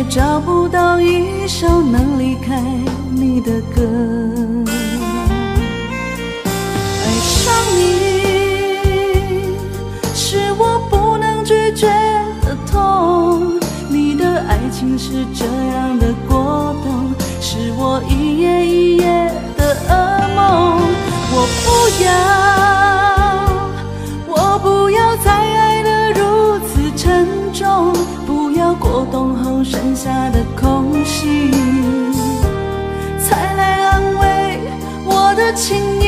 找不到一首能離開你的歌。愛上你是我不能拒絕的痛，你的愛情是這樣的過冬，是我一夜一夜的噩夢。我不要，我不要再愛得如此沉重，不要過冬後剩下的空隙，才來安慰我的情意。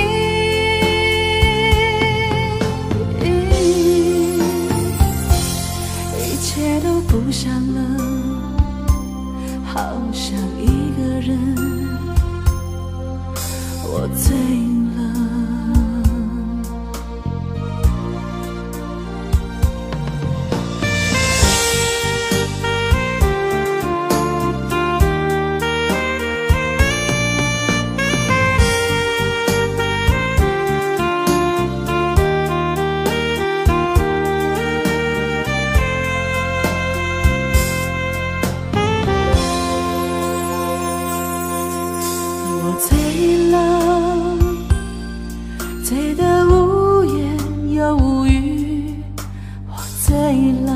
一切都不想了，好想一個人，我醉了。我醉了，醉得無言又無語。我醉了，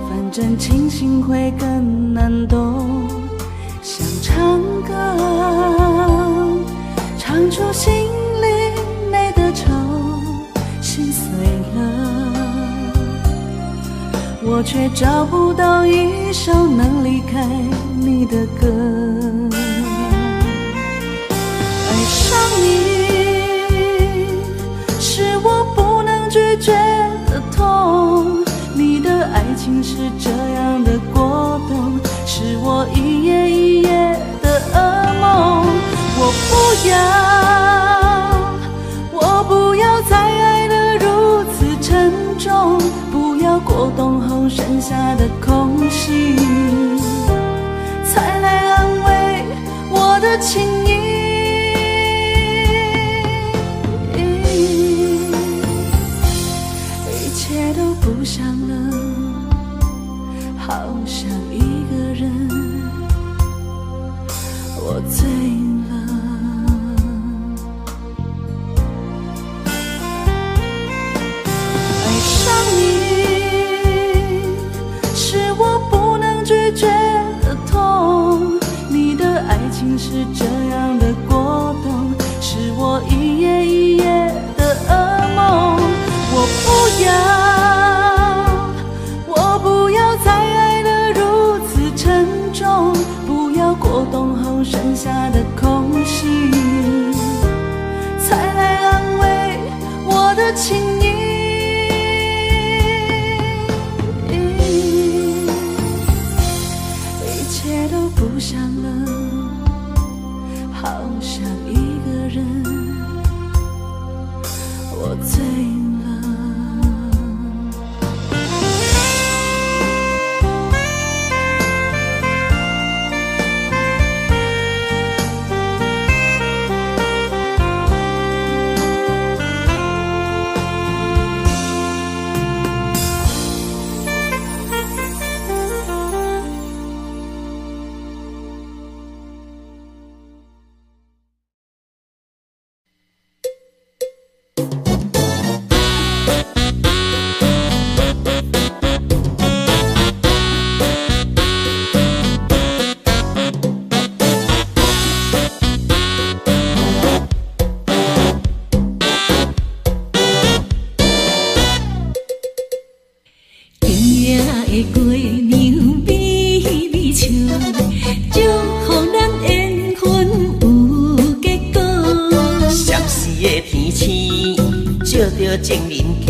反正清醒會更難懂。想唱歌，唱出心裡沒得愁，心碎了，我卻找不到一首能離開你的歌。愛上你是我不能拒絕的痛，你的愛情是這樣的過冬，是我一夜一夜的噩夢。我不要，我不要再愛得如此沉重，不要過冬後剩下的空隙，才來安慰我的情意。一切都不想了，好想一個人，我醉了。愛上你是我不能拒絕的痛，你的愛情是這樣的過冬，是我一夜一夜的噩夢。我不要，我不要再愛得如此沉重，不要過冬後剩下的空隙，才來安慰我的情意。一切都不想了，好想一個人，我醉了。今夜的月娘微微笑，祝予咱緣分有結果。闪烁的天星，照著情人橋，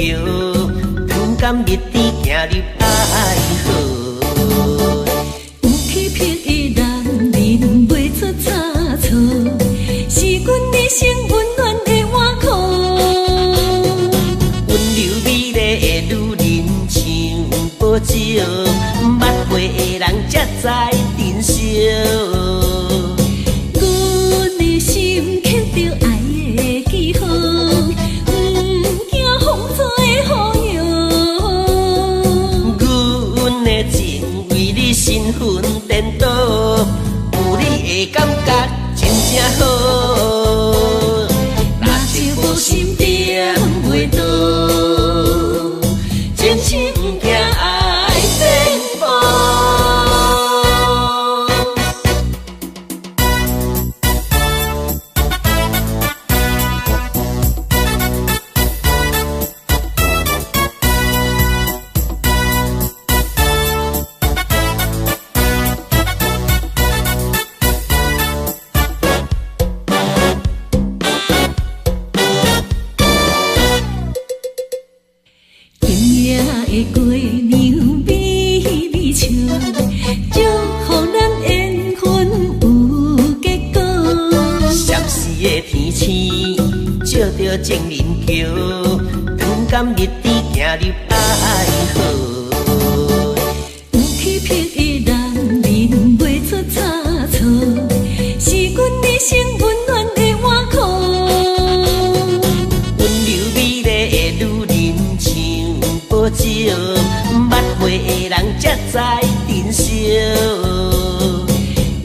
糖甘蜜甜行入愛河。有欺騙的男人袂出差錯，是阮一生溫暖的倚靠。溫柔美麗的女人像寶石，捌過的人才知珍惜。阮的心刻著愛的記號，毋驚風吹雨搖。阮袂倒，情深毋惊爱颠簸。今夜的月娘微微笑，祝福咱缘分有结果。闪烁的天星，照著情人桥，长甘蜜甜行入爱河。有欺骗的人面袂出差错，是阮一生温暖的倚靠。温柔美丽的女人像宝石，捌过的人才知珍惜。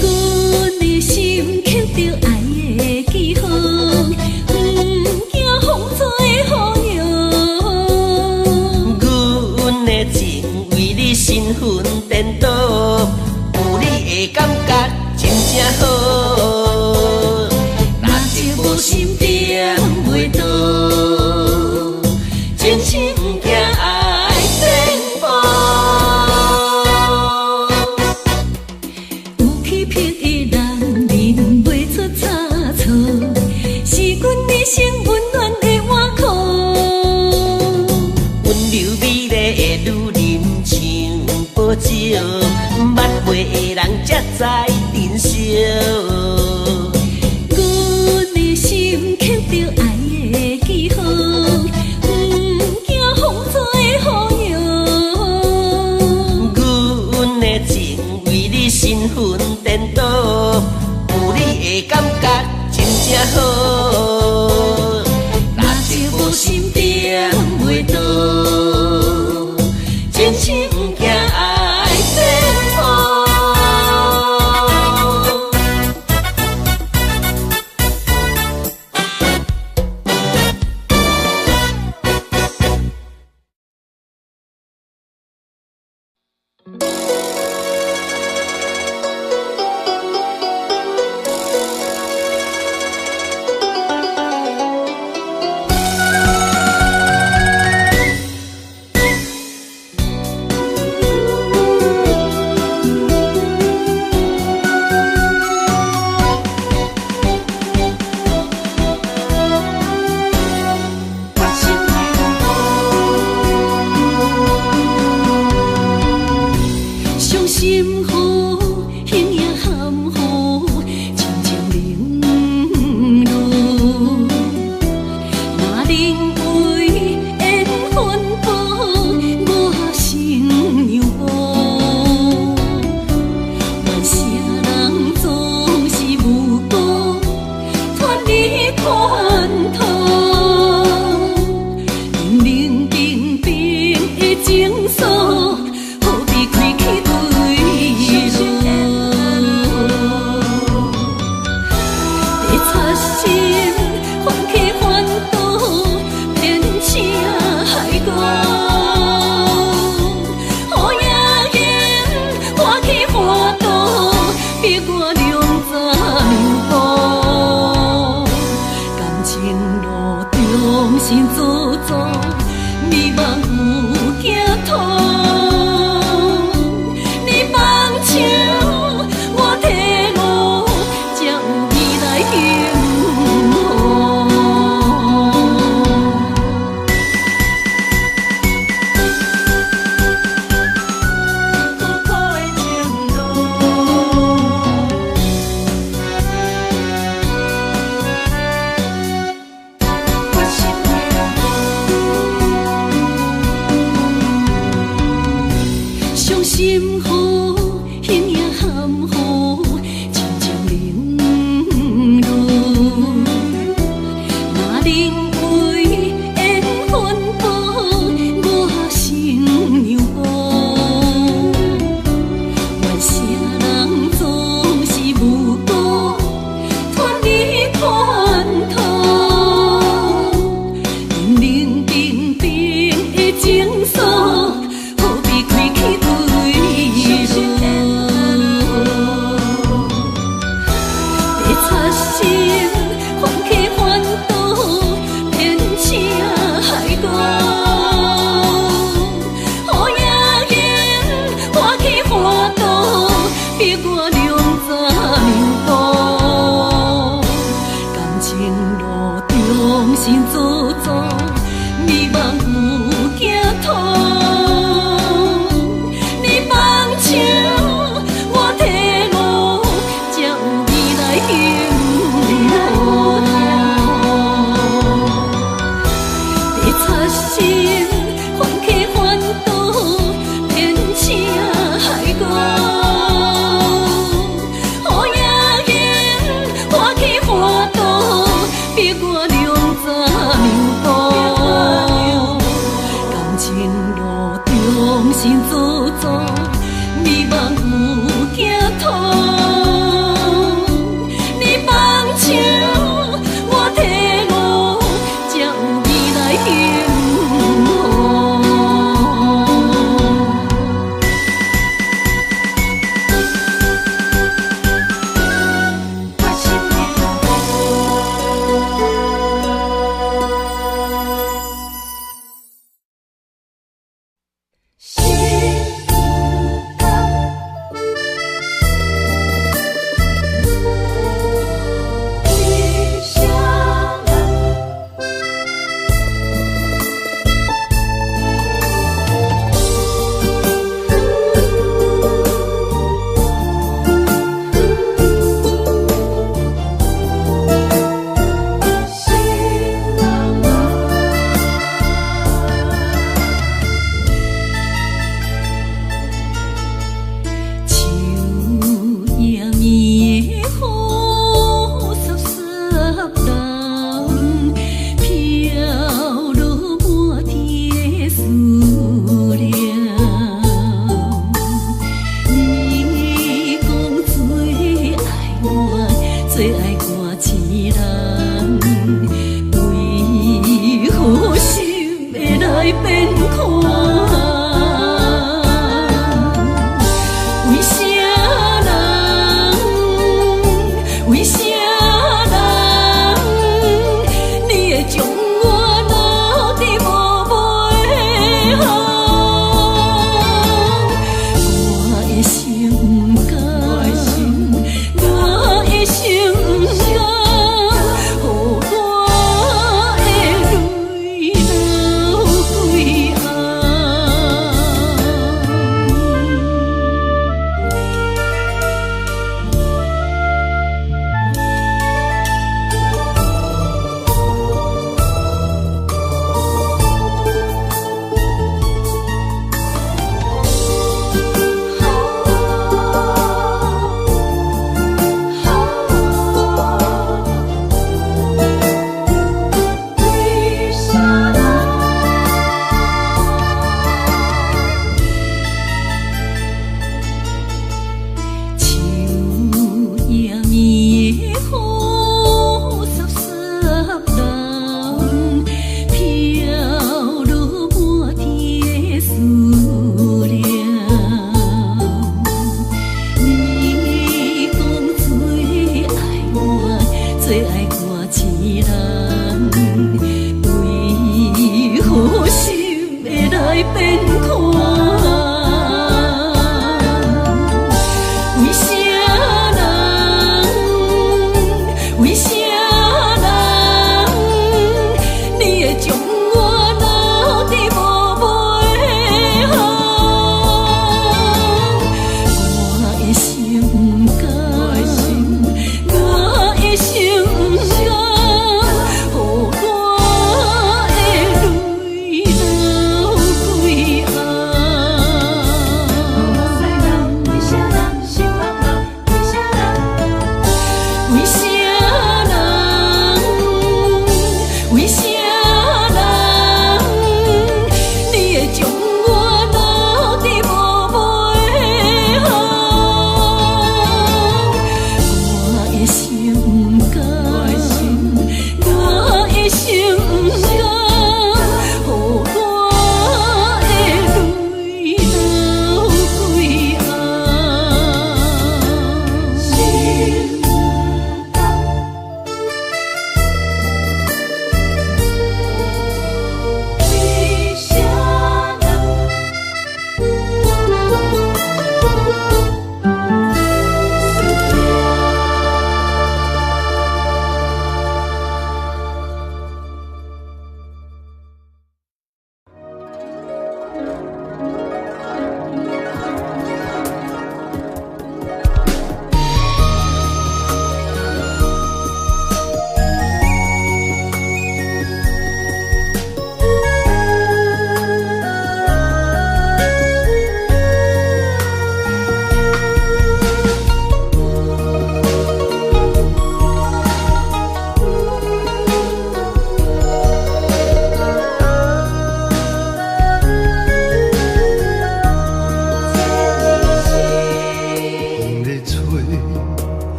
阮的心刻著爱的记号，毋惊风吹雨摇。阮的情为你神魂颠倒，有你的感觉真正好。若一无心踮袂倒，情深毋惊爱颠簸。有欺骗的人面袂出差错，是阮一生温暖的倚靠。温柔美丽的女人像宝石，捌过的人才知珍惜。阮的心刻著爱的记号，毋惊风吹雨摇。阮的情为你神魂颠倒，有你的感觉真正好。若一无心踮袂倒，情深毋惊爱颠簸。傷心雨，形影含糊，親像冷露。若能為緣分薄，我心讓步。怨誰人總是無辜，脫離困途。冷冷冰冰的情鎖，何必開啟對路？地擦心，翻起翻倒，变成海沟。雨夜莺，欢起欢倒，逼我两怎让步？感情路重新做主，美梦有寄托。你放手，我体悟，才有未来幸福。苦苦的情路。决心袂让步。新做作，美夢有行通。你放手，我體悟，才有未來幸福。地擦身，凡客凡渡，天车海角。雨夜言，花起花倒，逼我两走两步。感情路重新做作，美夢有行通。你放手，我體悟，才有未來幸福。秋夜暝的雨潲潲落，飘落满天的思念。你講最愛我，最愛歌星人，為何心會來變款？為啥人？為啥人？你會將我留佇無尾巷？我的心不甘，我的心不甘，予我的淚流幾行。秋夜暝的雨潲潲落，飘落滿天的思念。你講最愛我，最愛歌星人，為何心會來變款？為啥人？為啥人？你會將我留佇無尾巷？我的心不甘，我的心不甘，予我的淚流幾行。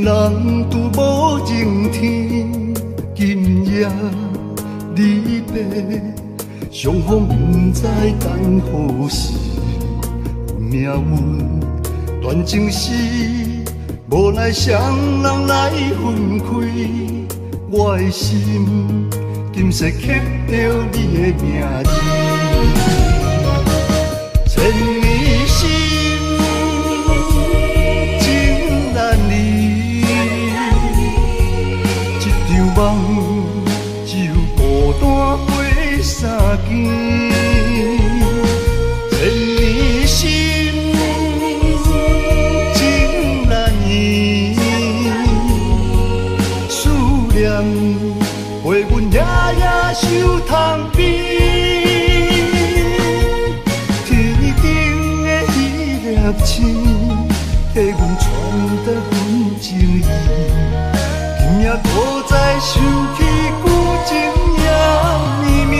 人拄无晴天，今夜离别，相逢不知等何时。命运断情丝，无奈谁人来分开。我的心今世刻著你的名字，千年心情难离，这场梦只有孤单陪相见。千年心情难移，思念陪阮夜夜守窗边。天顶的彼粒星，替阮传达阮情意。今夜搁再想起旧情也绵绵。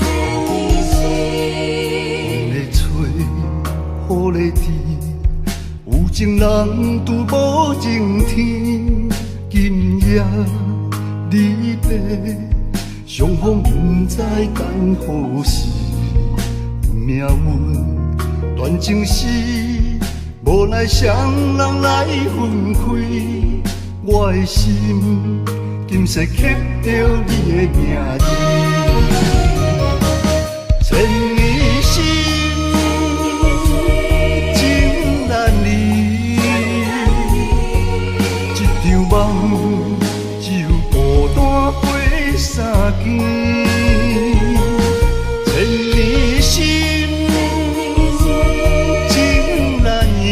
风咧吹，雨咧滴，有情人拄无晴天。今夜离别，相逢不知等何时。命运断情丝，无奈谁人来分开。我的心今世刻著你的名字，千年心情难离，这场梦只有孤单陪相见。千年心情难移，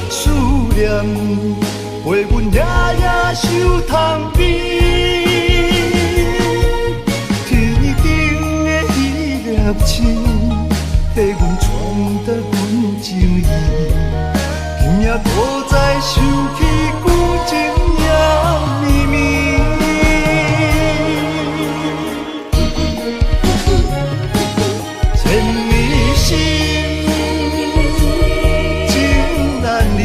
思念陪阮夜夜守窗边。天顶的彼粒星，替阮传达阮情意。今夜搁再想起旧情也绵绵。千年心情难离，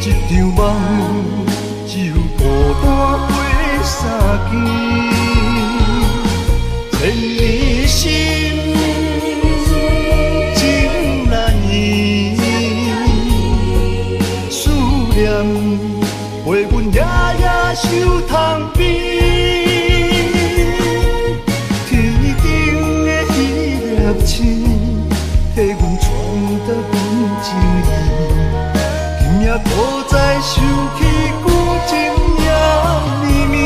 这场梦只有孤单陪相见。千年心情难移，思念陪阮夜夜守窗边。天顶的彼粒星，替阮传达阮情意。今夜搁再想起旧情也绵绵。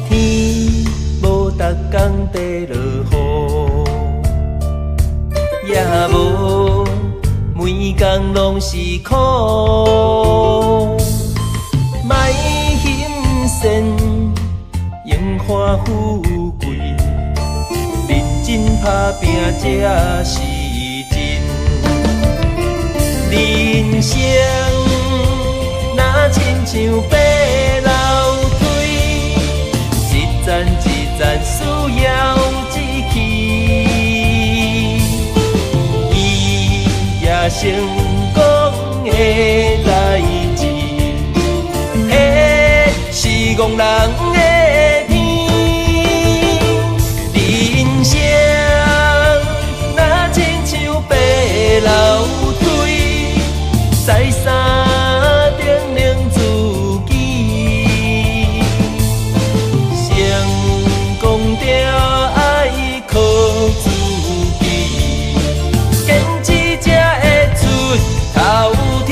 天无逐工在落雨，也无每工拢是苦。莫欣羡荣华富贵，认真打拼才是真。人生若亲像爬楼梯，实在层一层需要志气。伊也成功的代誌，彼是戇人的天。人生若親像爬樓梯，在山頂能自己，成功著愛靠自己，堅持才會出頭天。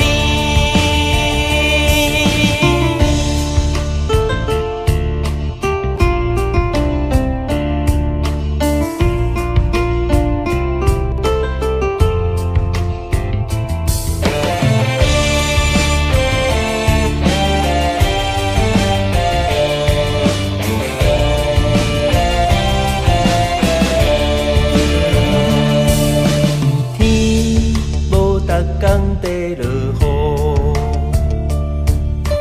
天無逐工在落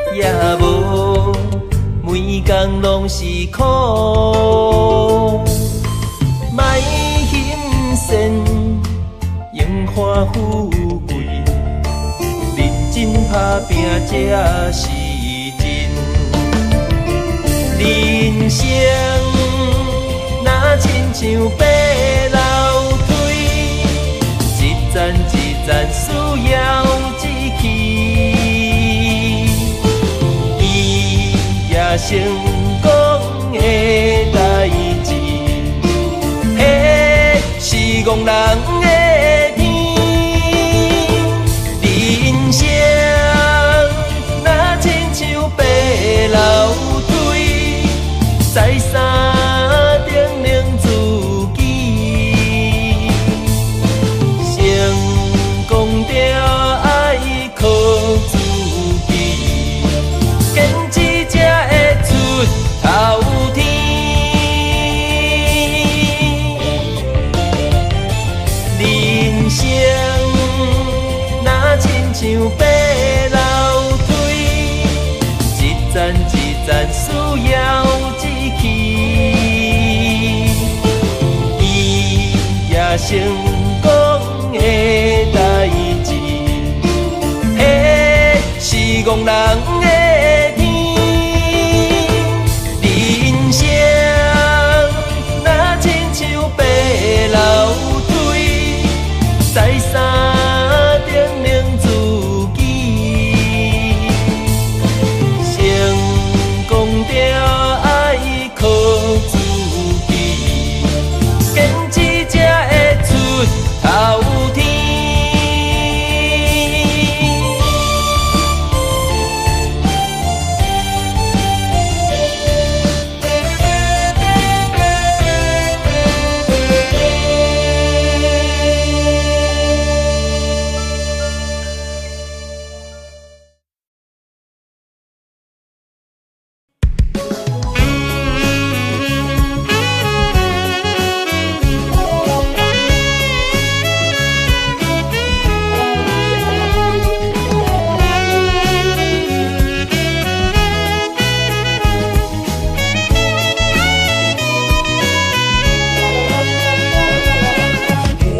雨，也無每工攏是苦。莫欣羡榮華富貴，認真打拼才是真。人生若親像爬樓梯，一層一層需要志氣。伊也成功的代誌，彼是戇人的天。人生若親像爬樓梯，在山頂能自己，成功著愛靠自己，堅持才會出頭天。人生若親像爬樓梯，一層一層需要志氣。伊也成功的代誌，彼是戇人的天。人生若親像爬樓梯，在山頂能自己，成功著愛靠自己，堅持才會出頭天。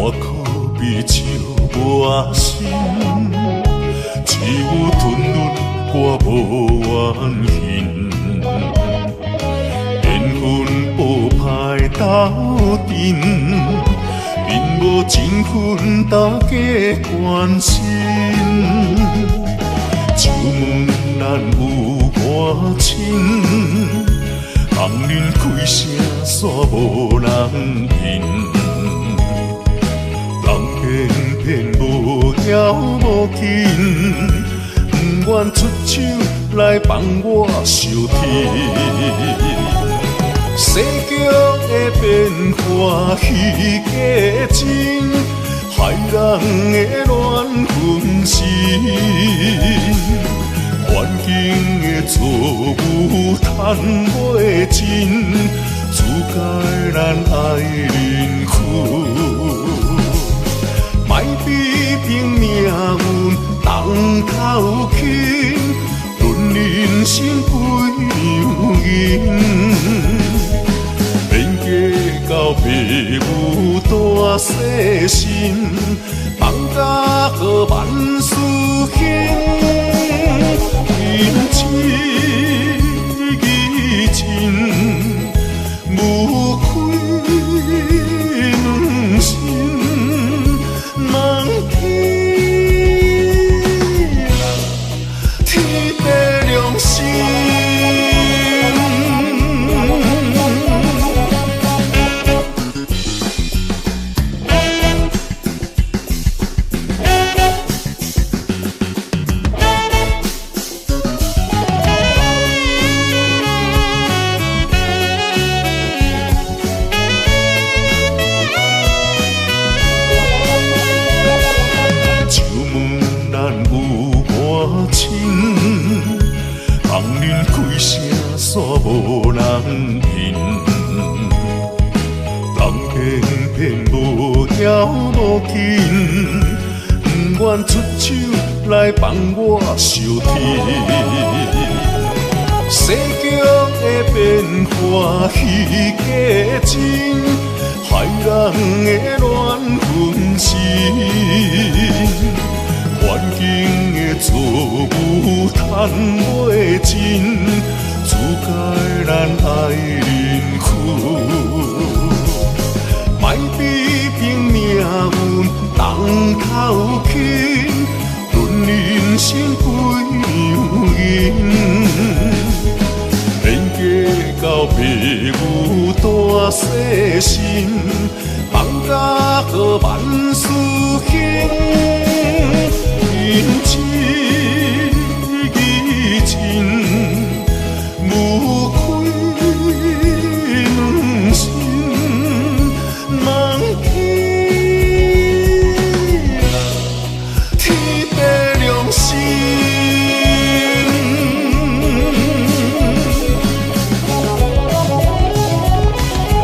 我可比笑无心，只有吞忍，我无怨恨。缘分无歹斗阵，并无情分大家关心。就问咱有偌深，红人开声煞无人应。人偏偏无枵无紧，不愿出手来帮我相替。世局的变化虚假真，害人的乱分心。环境的错误趁袂尽，自该咱爱认分。莫比拼命运当头轻，论人生几两银。较爸母大细心，放假好万事兴，仁至义尽，无愧两心，望天天地良心。无人认，人偏偏无枵无紧，不愿出手来帮我相替。世局的变化虚假真，害人的乱分心，环境的错误趁袂尽。自该咱爱认输，莫比拼命运当头轻，论人生几两银，免计较爸母大细心，放假好万事兴，仁至义尽。无愧两心，望天天地良心。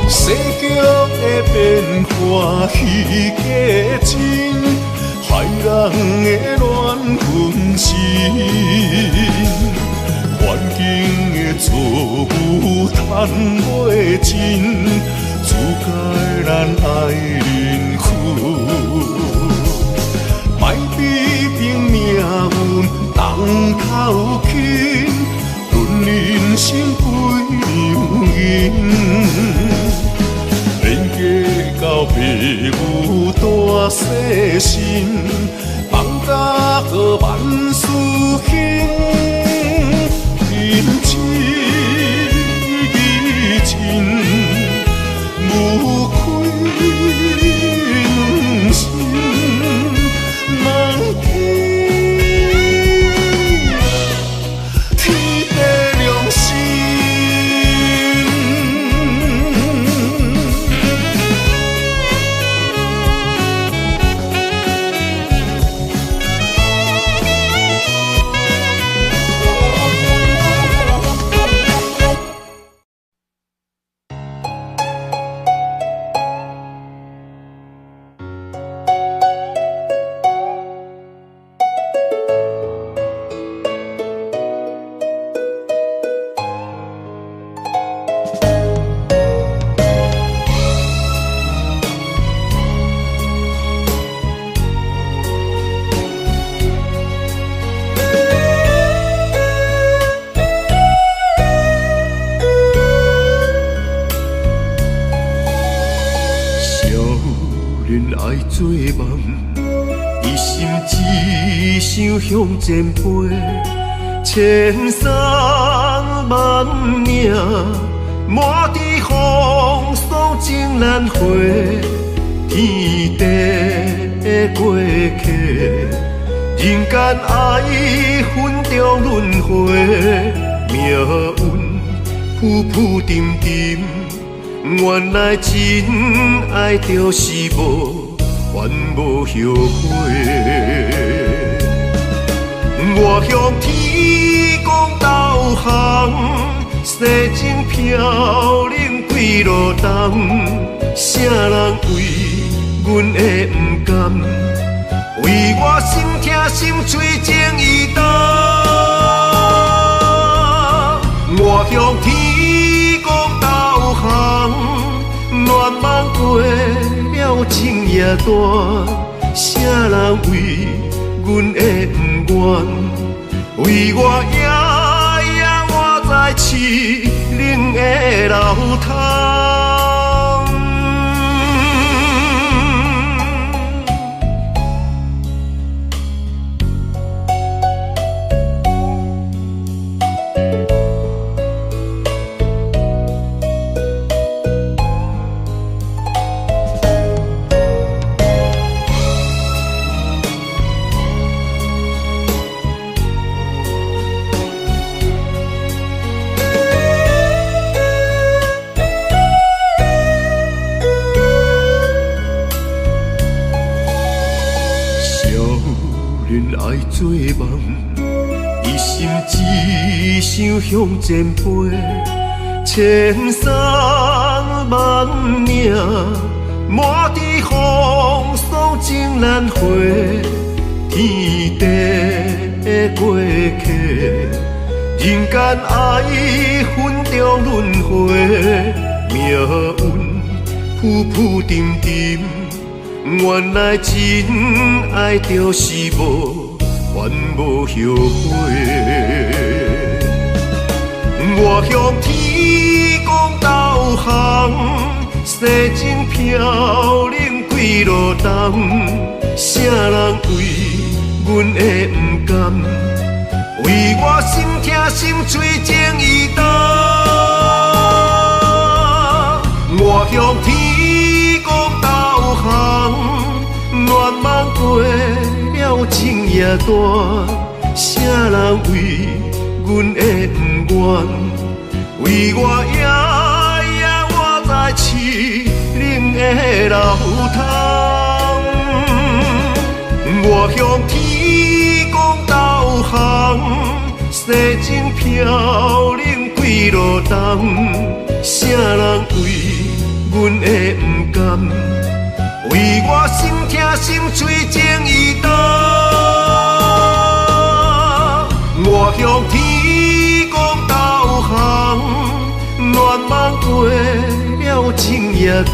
世局的变化虚假真，害人的乱分心。环境的错误趁袂尽，自该咱爱认输，莫比拼命运当头轻，论人生几两银，免计较爸母大细心，放假好万事兴。仁至义尽，无愧两心，望天天地良心。向前飞，千山万岭，满地风霜情难回。天地过客，人间爱分中轮回，命运浮浮沉沉，原来真爱就是无还无后悔。我向天公投降，世情飘零几落冬，啥人为阮的不甘，为我心痛心碎情意重。我向天公投降，愿望過了情也斷，啥人為阮的不願？為我夜夜活在淒冷的流淌。做夢，一心只想向前飞，千山萬嶺，滿地風霜情難回。天地的過客，人間愛恨中輪迴，命運浮浮沉沉，原來真愛就是無緣無後悔。我向天公投降，世情飄零幾落冬，啥人為阮的不甘？為我心疼心碎情意重。我向天公投降，愿望過了情也斷，啥人為阮的不願？為我夜夜活在淒冷的流淌。我向天公投降，世情飄零幾落冬，啥人為阮的不甘？為我心疼心碎情意重。我向天公投降，愿望過了情也斷，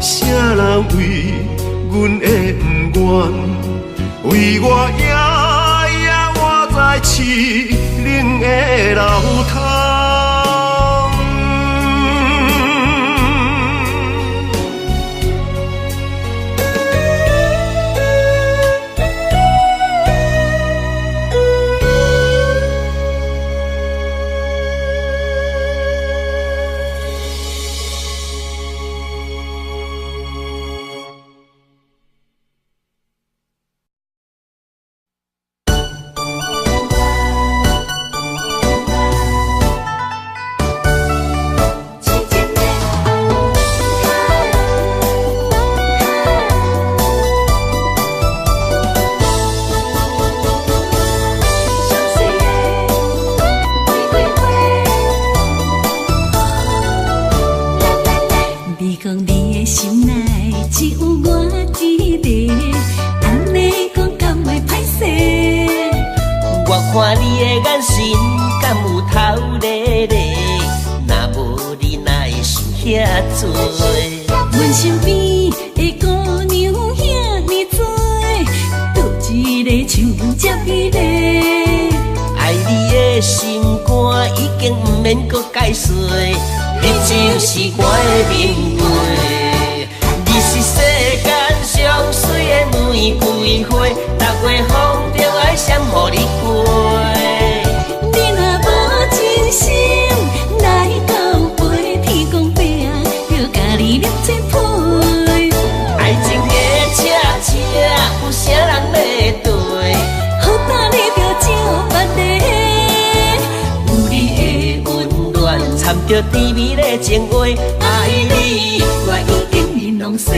啥人為阮的不願？為我夜夜活在淒冷的流淌。甜蜜的情話，愛你我已經面攏洗。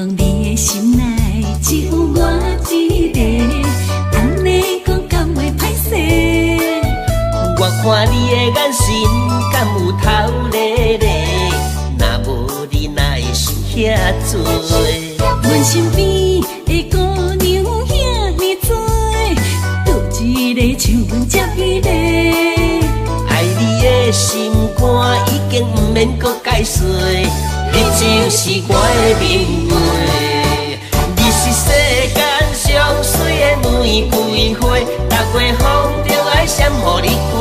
你的心內只有我一个，多。阮身邊的姑娘遐爾濟，佗一个像阮這美麗？愛你的心肝已經毋免閣解說，你就是我的明月，你是世間上水的玫瑰花，六月風中愛閃予你過。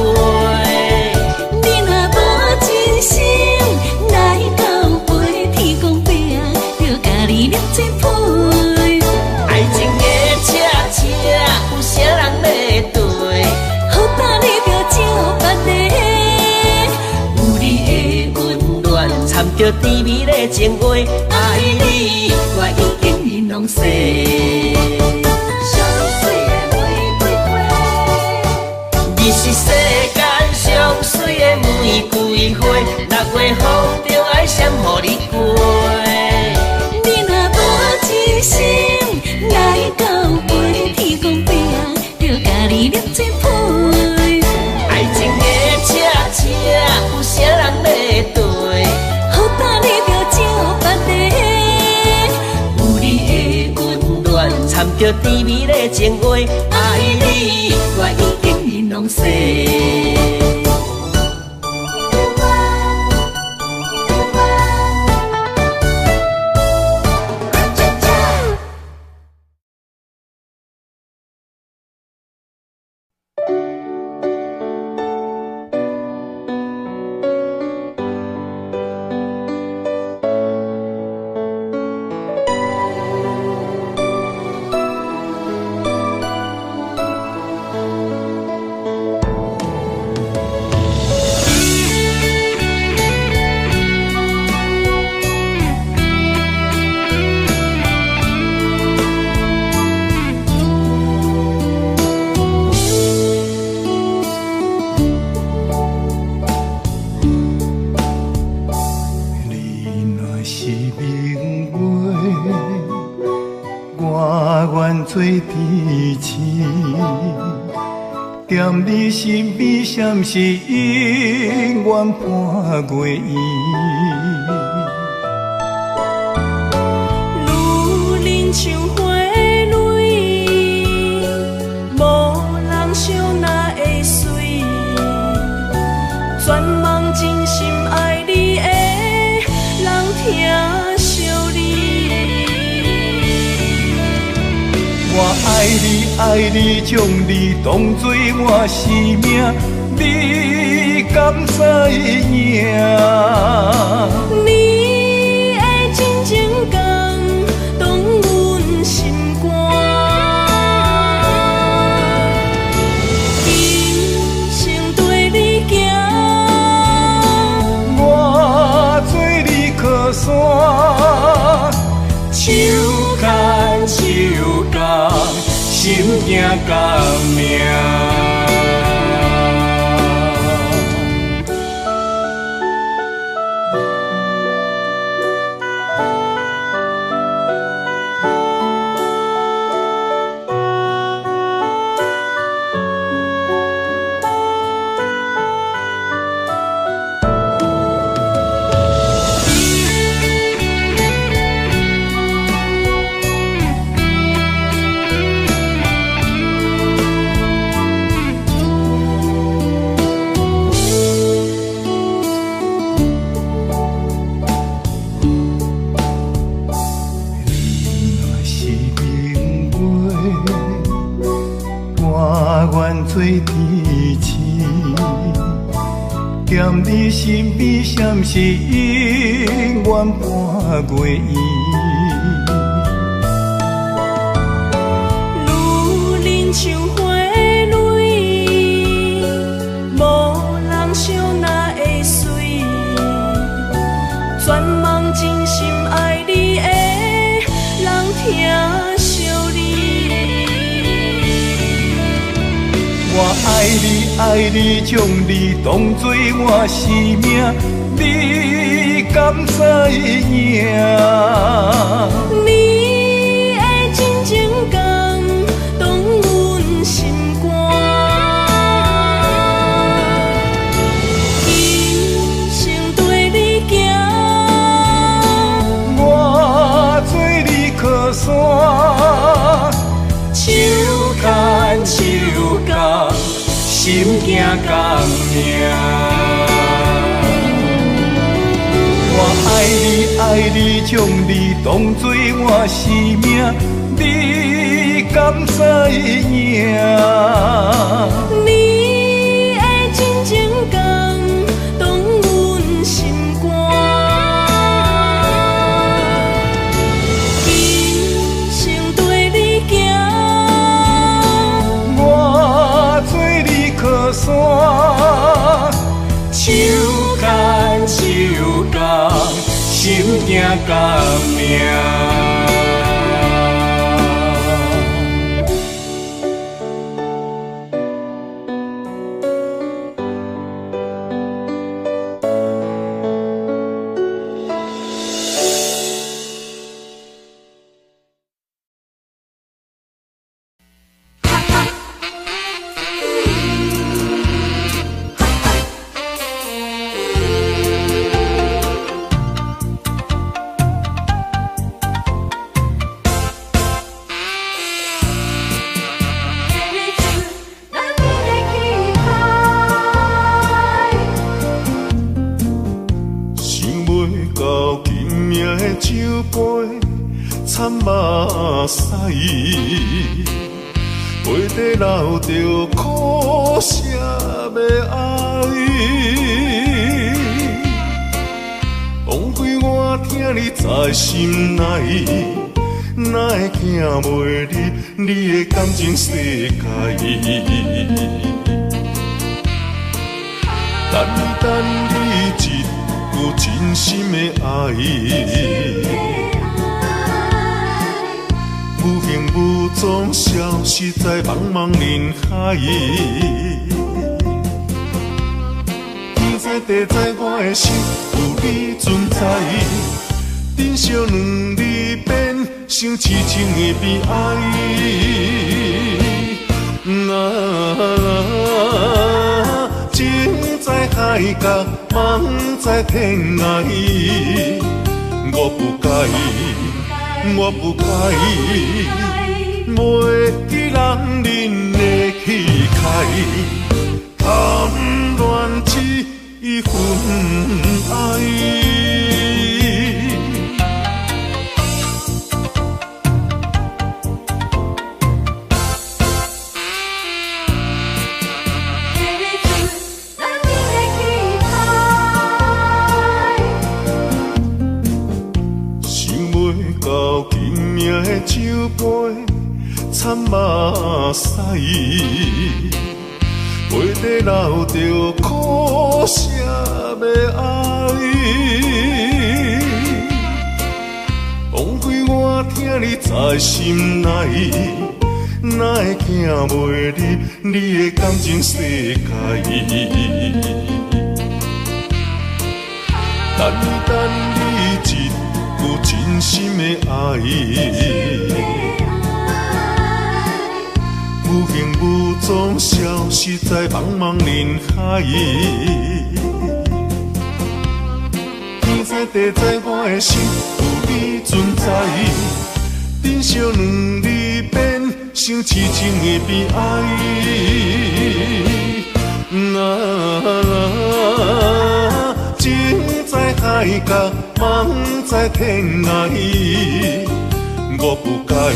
你若無真心來交陪，天公伯啊，著共你捏做皮。愛情的車車有啥人欲綴？予搭你著招別个，有你的溫暖，摻著甜蜜的情話，愛你我已經攏說。上水的玫瑰花，你是世間上水的玫瑰花，六月風中愛閃予你過。你若無真心來交陪，天公伯啊，著共你捏做皮。愛情的車車有啥人欲綴？予搭你著招別个，有你的溫暖，摻著甜蜜的情話，愛你我已經攏說。你若是明月，我願做天星，踮你身邊，閃是永遠半月圓。女人像花蕊，無人賞哪會水？全網真心愛你的人疼惜你。我愛你愛你，將你當作我生命，你敢知影？你的真情感動阮心肝，今生綴你行，我做你靠山，手牽手共，心行共命。你若是明月，我願做天星，踮你身邊，閃是永遠半月圓。女人像花蕊，無人賞哪會水？全網真心愛你的人疼惜你。我愛你愛你，將你當作我生命，你敢知影？你的真情感動阮心肝，今生綴你行，我共命。我爱你爱你，将你当作我生命，你敢知影？你的真情感动阮心肝，今生缀你行，我做你靠山，手牵手共，心行共命。我不介意，袂记人恁的气概，贪恋这份爱。惨目屎，杯底留著苦涩的爱。枉费我疼你在心内，哪会行袂入你的感情世界？等等你一句真心的爱。无形无踪，消失在茫茫人海。天知地知，我的心有你存在。珍惜两字变成痴情的悲哀。啊，情在海角，梦在天涯。我不介意。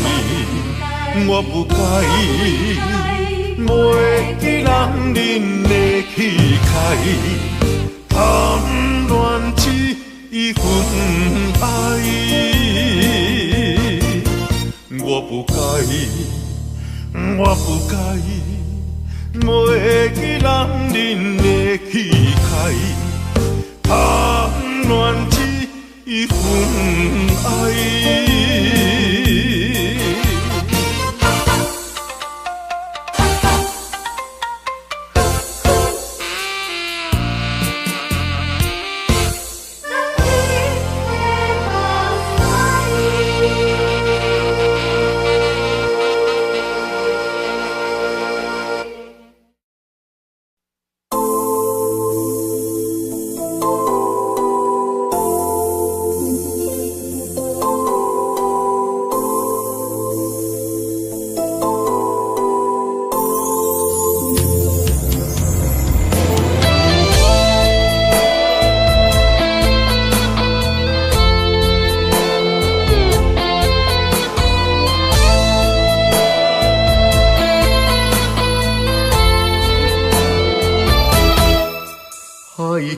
我不介意，袂记人恁的气概，贪恋这份爱。我不介意，我不介意，袂记人恁的气概，贪恋这份爱。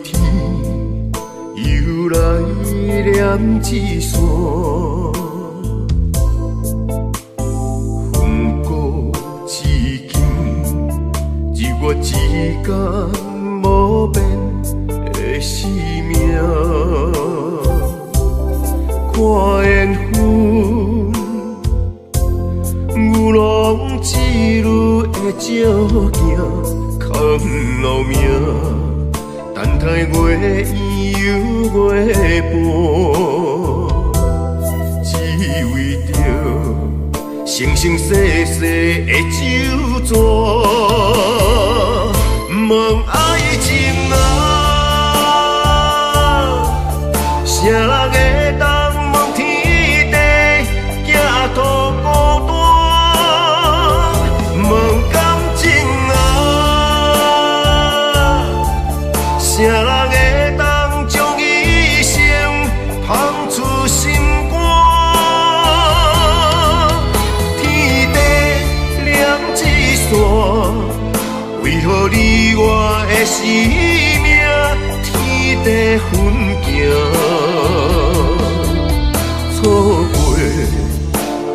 天又來念一線，分孤至今，日月之間無變的生命。看緣分，牛郎織女的照鏡，藏路命。等待月圓又月半，只為著生生世世的酒泉。問愛情啊，啥人會當問天地，寄託孤單？問感情啊，啥人會當將一生捧出心肝？天地連一線，為何你我的生命天地分行？錯過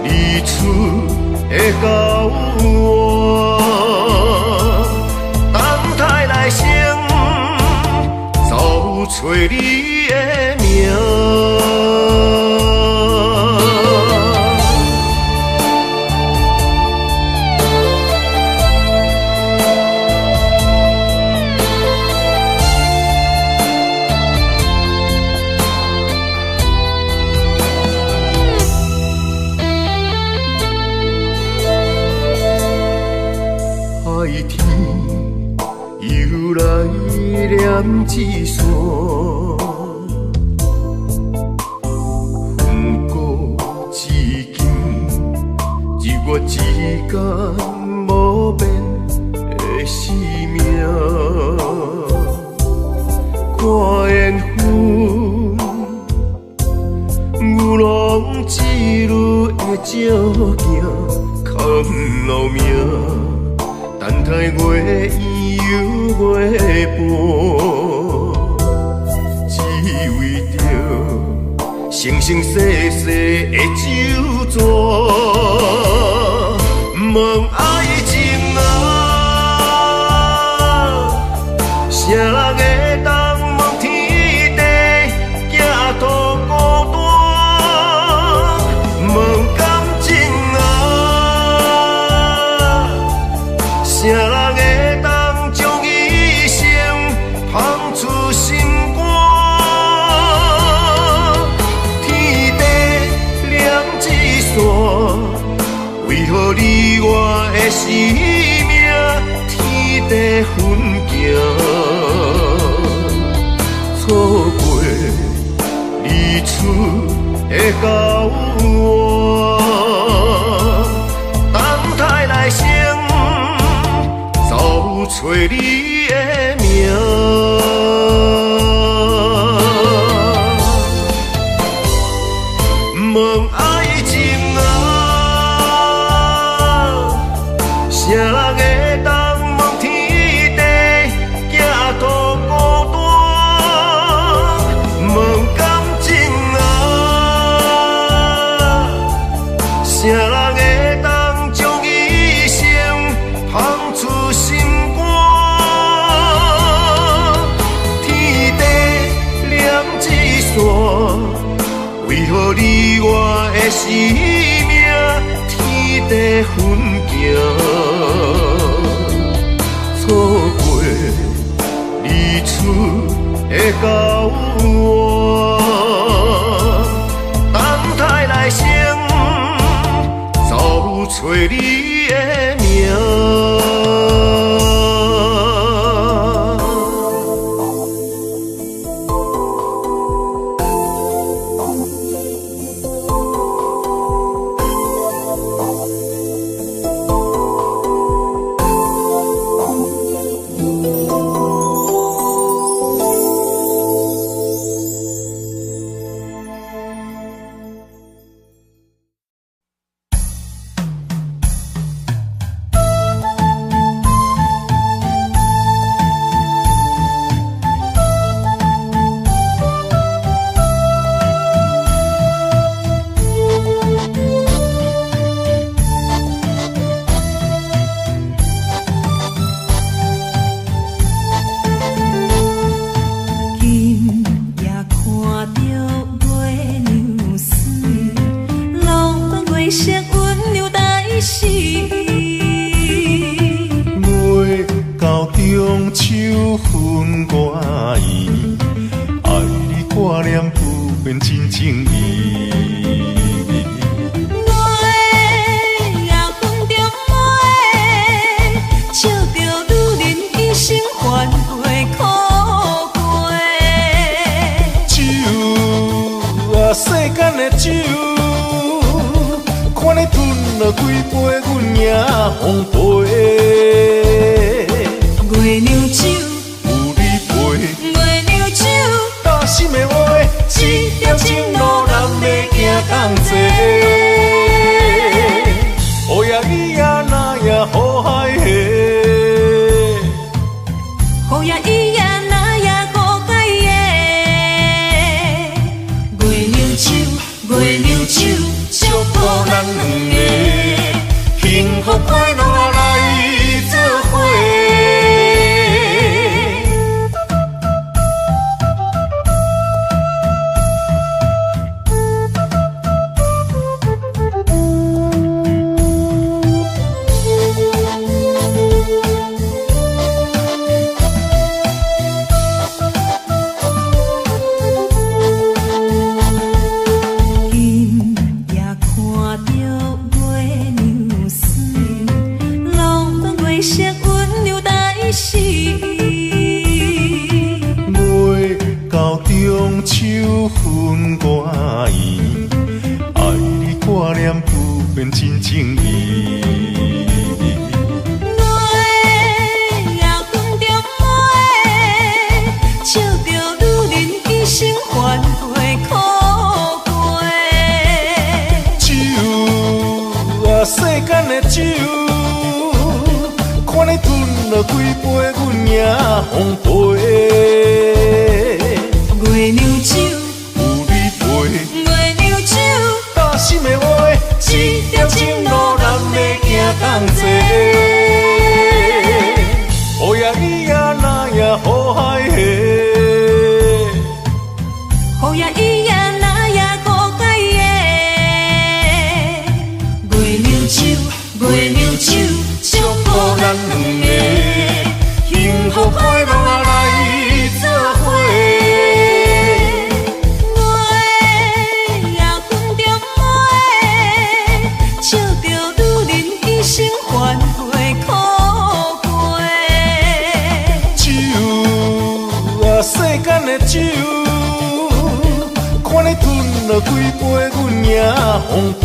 日出的交換，等待來生，走找你的名。海天又來連一線，分孤至今，日月之間無變的生命。看緣分，牛郎織女的照鏡，藏路命。等待月圓又月半，只為著生生世世的酒泉。問愛情啊，啥人會當問天地，寄託孤單？問感情啊，啥人會當將一生捧出心肝？天地連一線，為何你我的生命天地分行？錯過日出的交換，等待來生，走找你的名。問愛情啊，啥人會當問天地，寄託孤單？問感情啊，啥人會當將一生捧出心肝？天地連一線，為何你我的生命天地分行？錯過日出的交換，等待來生，走找你的名。「變真情意。月仔昏中暝，笑著女人一生犯過苦過。酒啊，世間的酒，看你吞落幾杯，阮也奉陪。月娘酒，有你陪。月娘酒，担心的話，這條情路咱欲行仝齊。哦呀咿呀那呀好海嘿，好呀咿呀那呀好海耶。月娘酒，月娘酒，祝福咱兩个幸福快樂來做伙。今夜看著月娘水，流月色溫柔代是伊。袂到中秋分外圓，愛你掛念不變真情意。月仔昏中暝，笑著女人一生犯過苦過。酒啊，世間的酒，看你吞落幾杯，阮也奉陪。月娘酒，有你陪，月娘酒，担心的話，這條情路咱欲行仝齊。哦呀咿呀那呀好海嘿，好呀咿呀那呀好海耶。月娘酒，月娘酒，祝福咱兩個幸福快樂來做伙。月仔昏中暝，笑著女人一生犯過苦過。酒啊，世間的酒，看你吞落幾杯，阮也奉陪。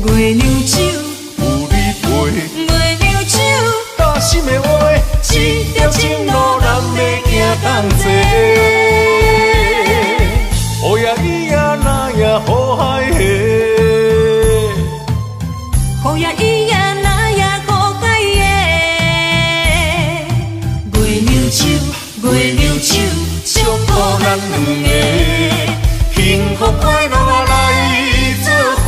月娘酒，有你陪，月娘酒，担心的話，這條情路咱欲行仝齊。哦呀咿呀那呀好海嘿，好呀咿呀那呀好海耶。月娘酒，月娘酒，祝福咱兩個幸福快樂來做伙。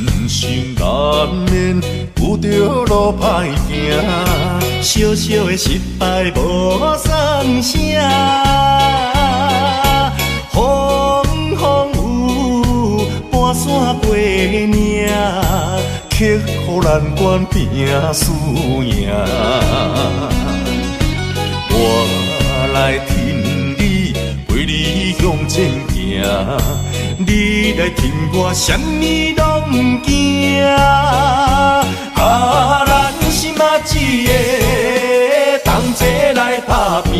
人生難免有著路歹行，小小的失敗無算啥，風風雨雨搬山過嶺，克服難關拼輸贏。我來挺你，陪你向前行。你來挺我，啥物攏毋驚。啊，咱是馬一个，同齊來打拼，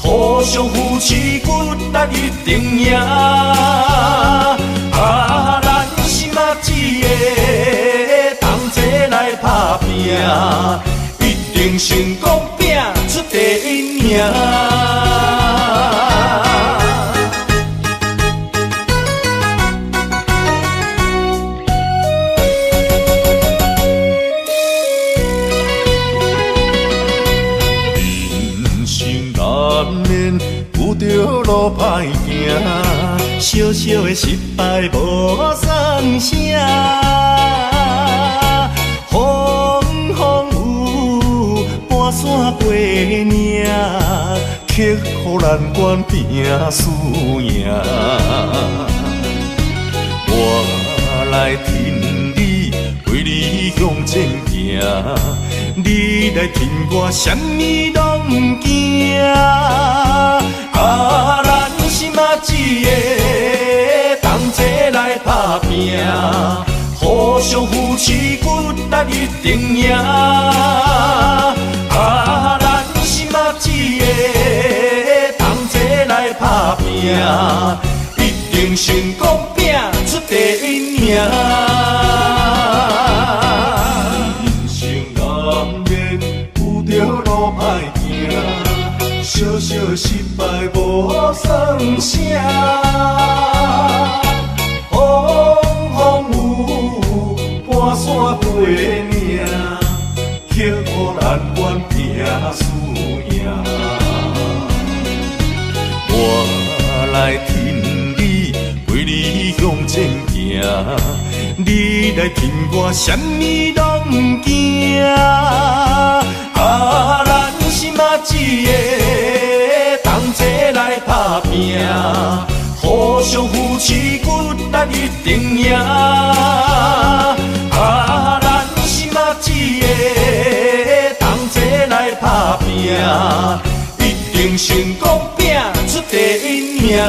互相扶持，骨力一定贏。啊，咱是馬一個，同齊來打拼，一定成功，拼出第一名。免有著路歹行，小小的失败无算啥，风风雨雨搬山过岭，克服难关拼输赢。我来挺你，陪你向前行，你来挺我，啥物拢毋惊。啊，咱是马一个，同齐来打拼，互相扶持，骨力一定赢。啊，咱是马一个，同齐来打拼，一定成功，拼出第一名。人生难免有著路歹行，小小的失败无算啥，风风雨雨搬山过岭，克服难关拼输赢。我来挺你，陪你向前行，你来挺我，啥物拢毋惊。啊，咱是马一个，同齐来打拼，互相扶持，骨力一定赢。啊，咱是马一个，同齐来打拼，一定成功，拼出第一名。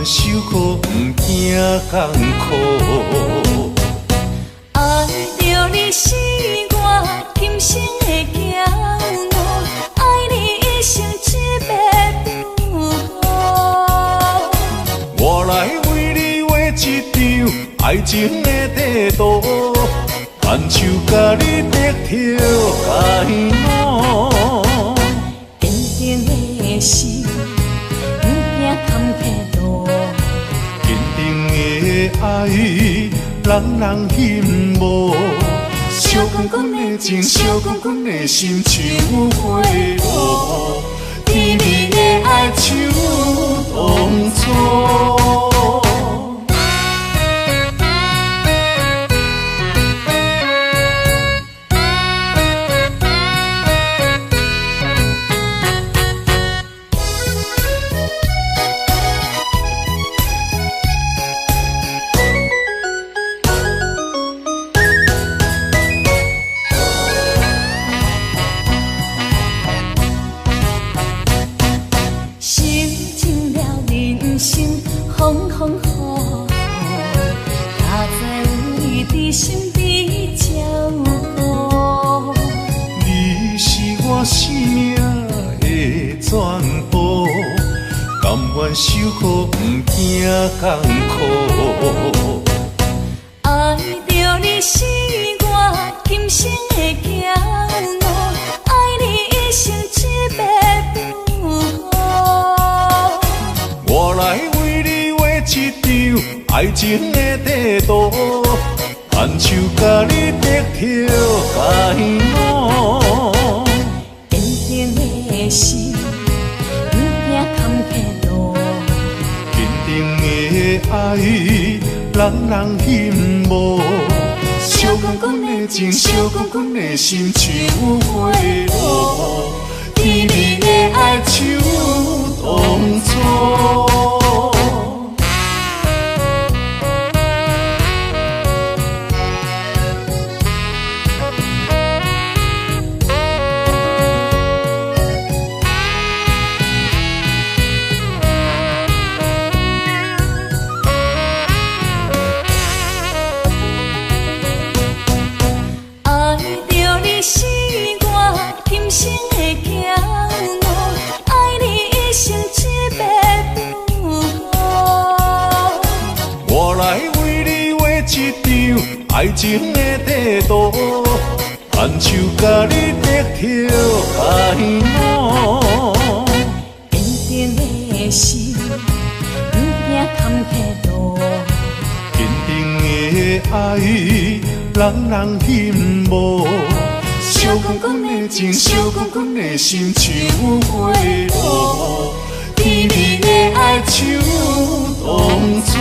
受苦毋惊艰苦，爱著你是我今生的骄傲，爱你一生一世不顾。我来为你画一张爱情的地图，牵手共你白头偕老。坚定的心，毋惊坎坷路。爱，人人羡慕。烧滚滚的情，烧滚滚的心，像火炉，甜蜜的爱像糖醋。受苦毋惊艰苦，爱著你是我今生的骄傲，爱你一生一世不顾。我来为你画一张爱情的地图，牵手共你白头偕老。坚定的心，毋惊坎坷路。爱，人人羡慕。烧滚滚的情，烧滚滚的心，像火炉，甜蜜的爱像糖醋。愛情的地圖，牽手共你白頭偕老。堅定的心，毋驚坎坷路。堅定的愛，人人羨慕。燒滾滾的情，燒滾滾的心，像火爐，甜蜜的愛像糖醋。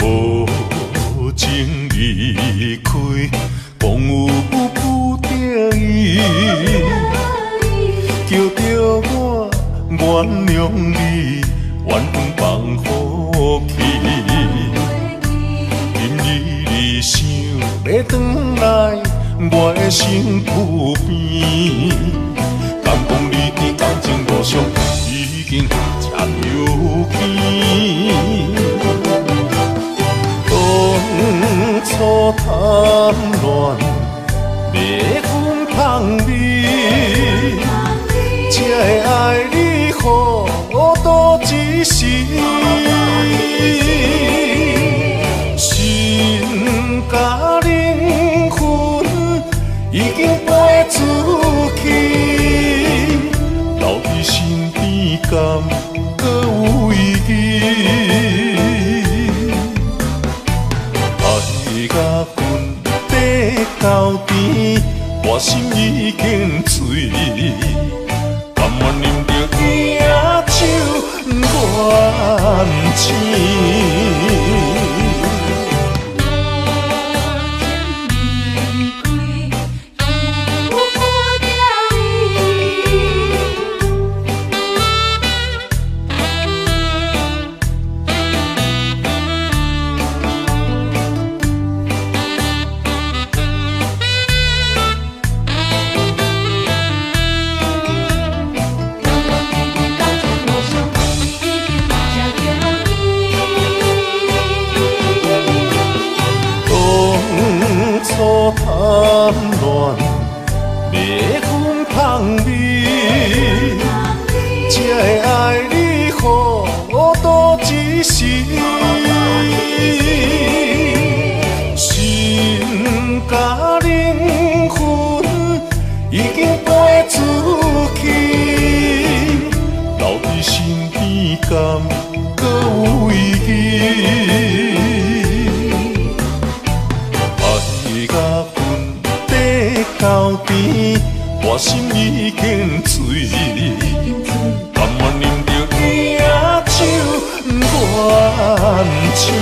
無边，我心已经醉，甘愿啉著伊仔酒愿醒。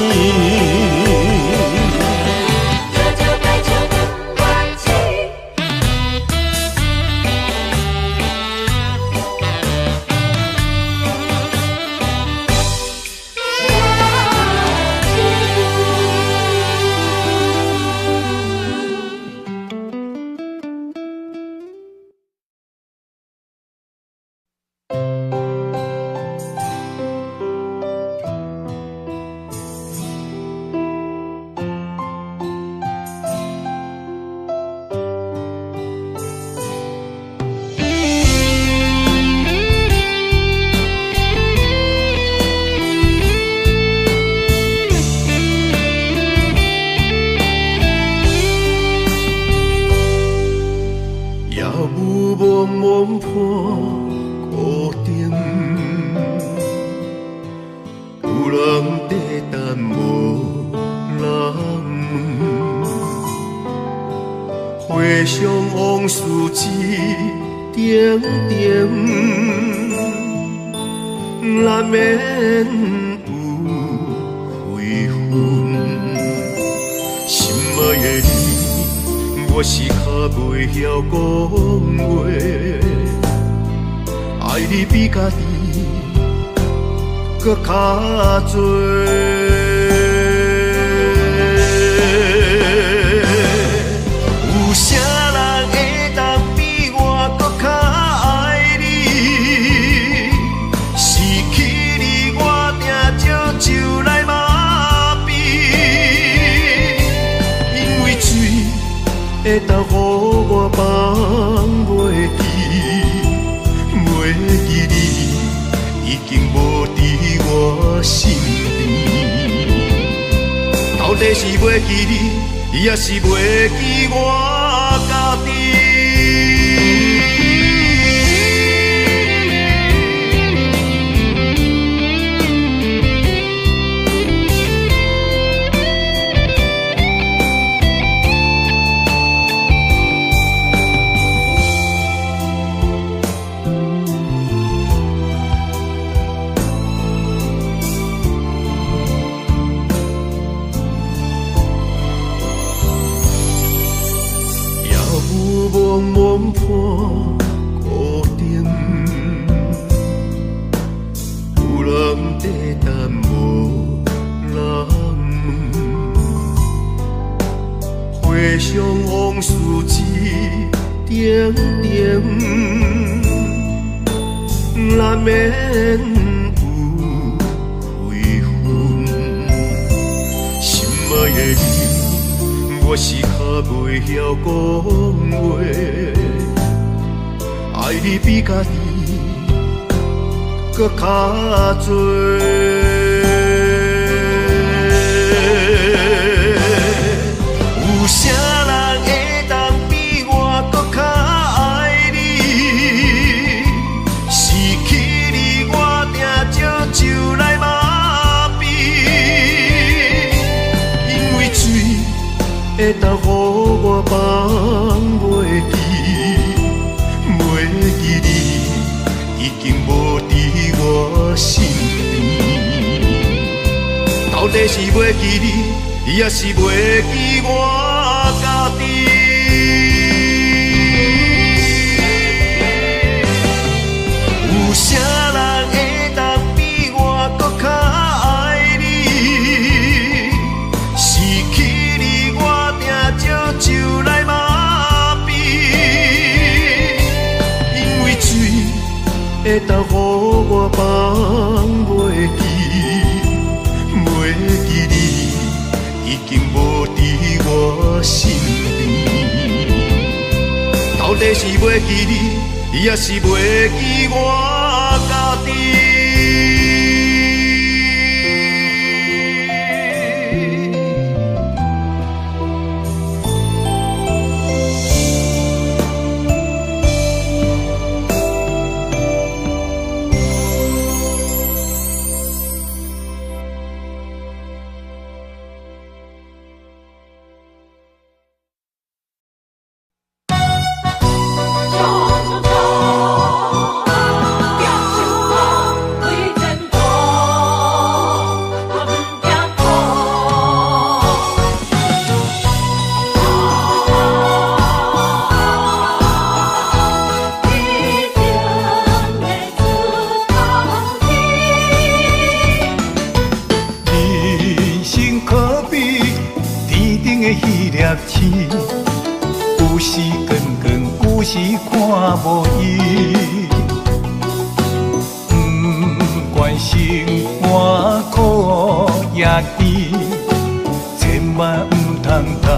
萬毋通太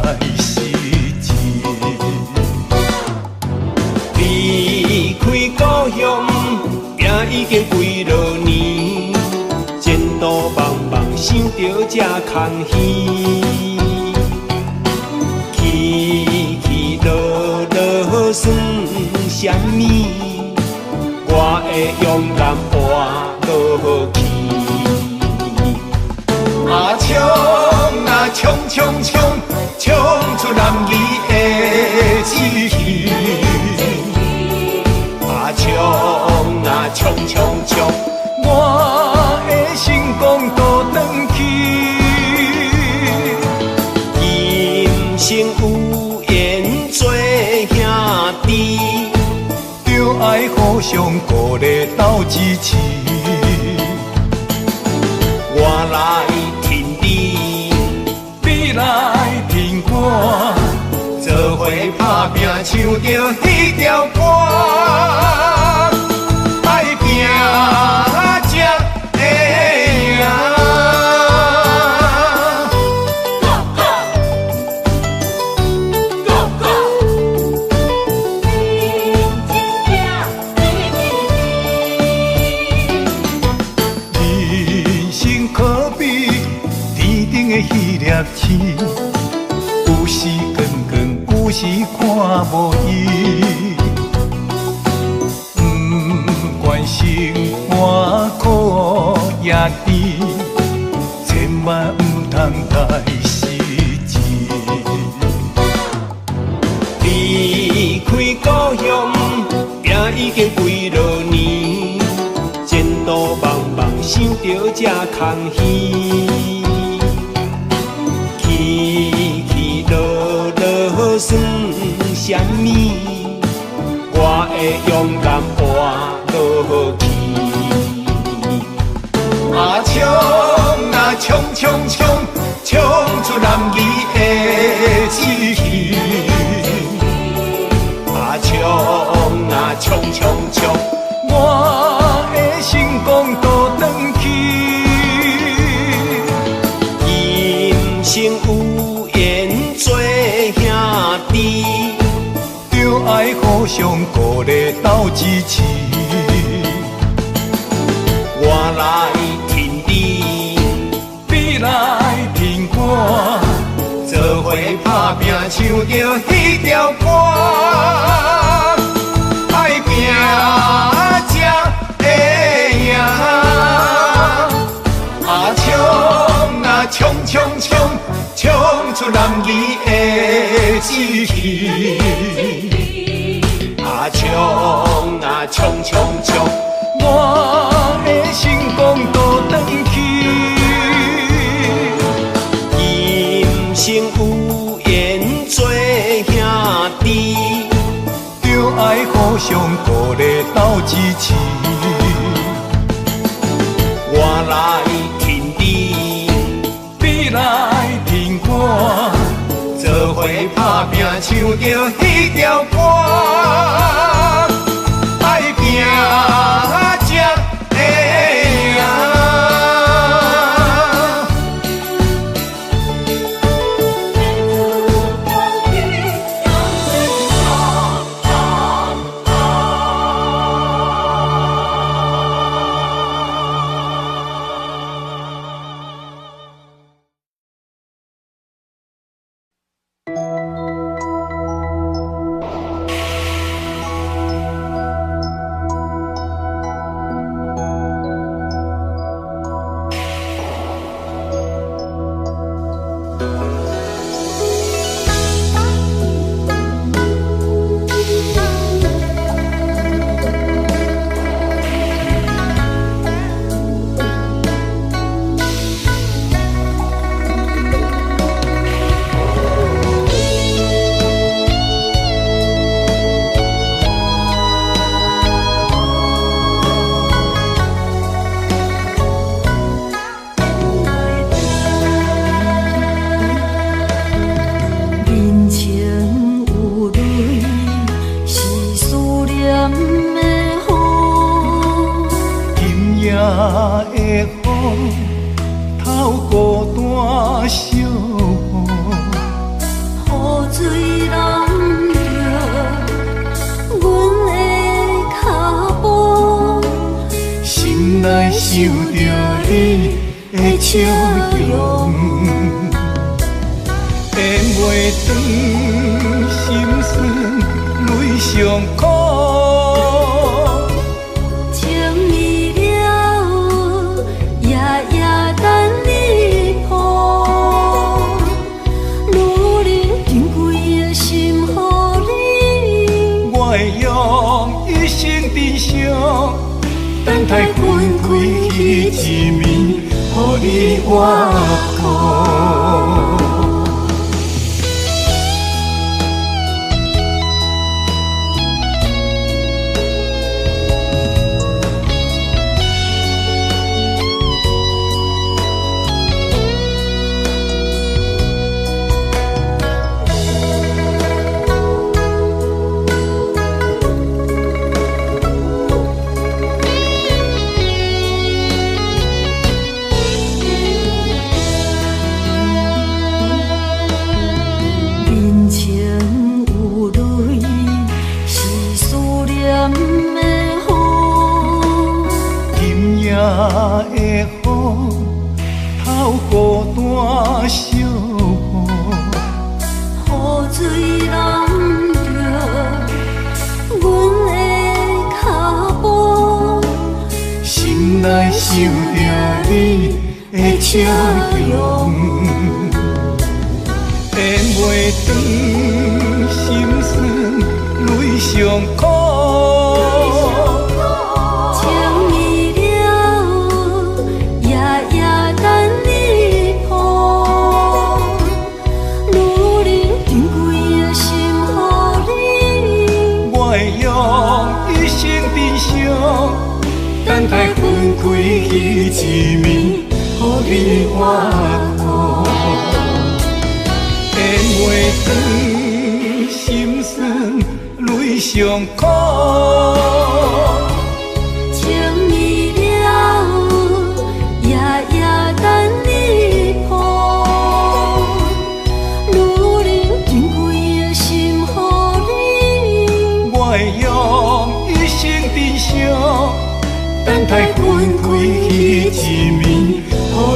失志。離開故鄉也已經幾落年，前途茫茫，想著才空虛。起起落落算啥物？我會勇敢活落去。啊衝啊衝衝衝，衝出男兒的志氣！啊衝啊衝衝衝，我的成功倒轉去。今生有緣做兄弟，著愛互相鼓勵鬥支持。我來挺你，你來挺我，做伙打拼，唱著彼條歌，愛拼才會贏。Go go 人生可比天頂的彼粒星，有時光光，有時看無伊。不管生活苦抑甜，千萬毋通太失志。離開故鄉也已經幾落年，前途茫茫，想著才空虛。起起落落算啥物？我會勇敢活落去。啊衝啊衝衝衝，衝出男兒的志氣！啊衝啊衝衝衝，我的成功倒轉去。今生有緣做兄弟，著愛互相鼓勵鬥支持。我來挺你，你來挺我，做伙打拼，唱著彼條歌，愛拼才會贏。啊衝啊衝衝衝，衝出男兒的志氣！啊衝啊衝衝衝，我的成功倒轉去。今生有緣做兄弟，著愛互相鼓勵鬥支持。我來挺你，你來挺我，做伙打拼，唱著彼條歌，愛拼才會贏。人情有泪是思念的雨，今夜的雨，透孤单小雨。心內想著你的笑容，咽袂斷，心酸，淚上苦。情意了，夜夜等你抱，女人珍贵的心予你，我會用一生珍惜，等待分開彼一暝，予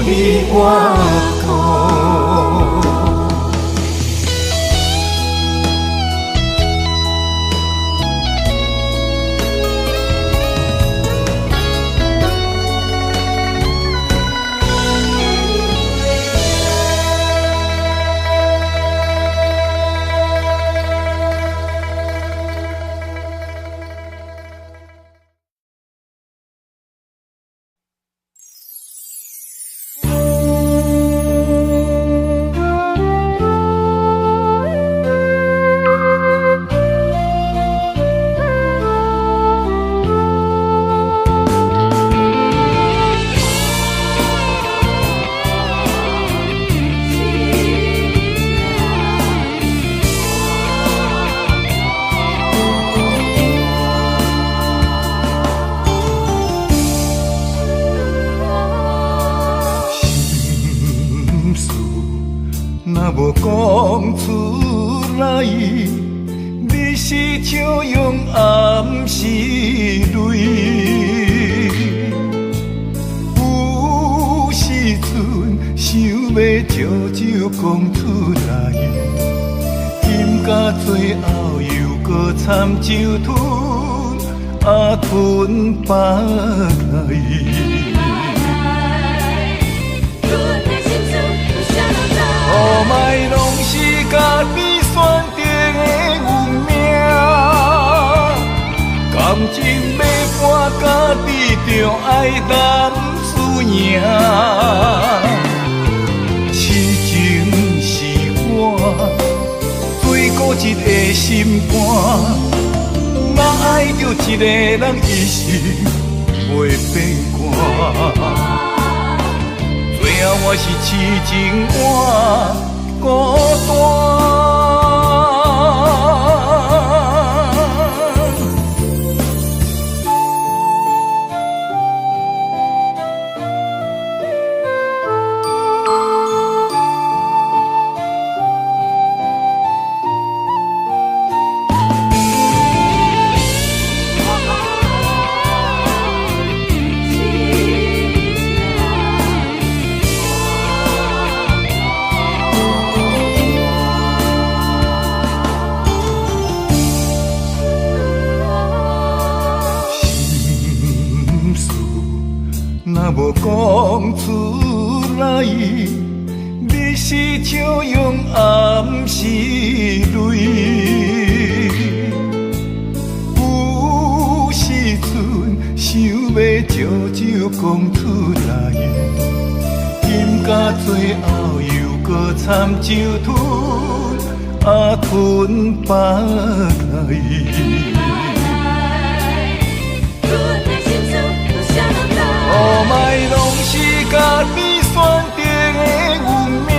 你倚靠。若無講出來，你是笑容暗是淚？有時陣想欲招招講出來，飲甲最後又閣參酒吞，啊吞腹內。哦，莫攏是家己選擇的運命，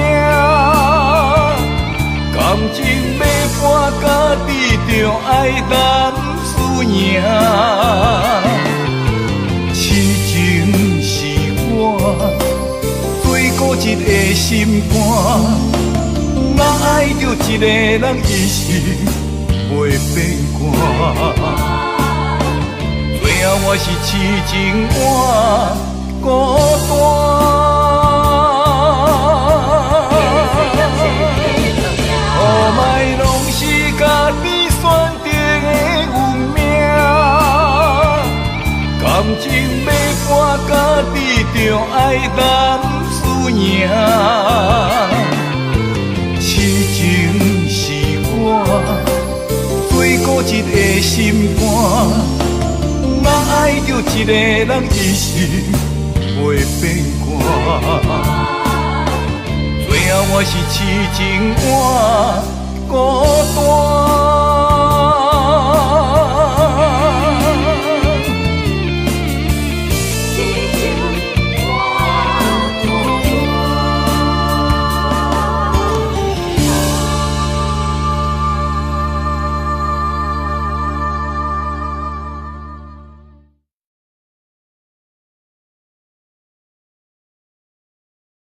感情欲搬家己就愛擔輸贏。痴情是我最固執的心肝，若愛著一个人，一生袂變卦。最後我是痴情換孤單。哦，莫攏是家己選擇的運命，感情欲搬家己就愛擔輸贏。痴情是我最固執的心肝，若愛著一个人，一生袂變卦。最後我是痴情換孤單。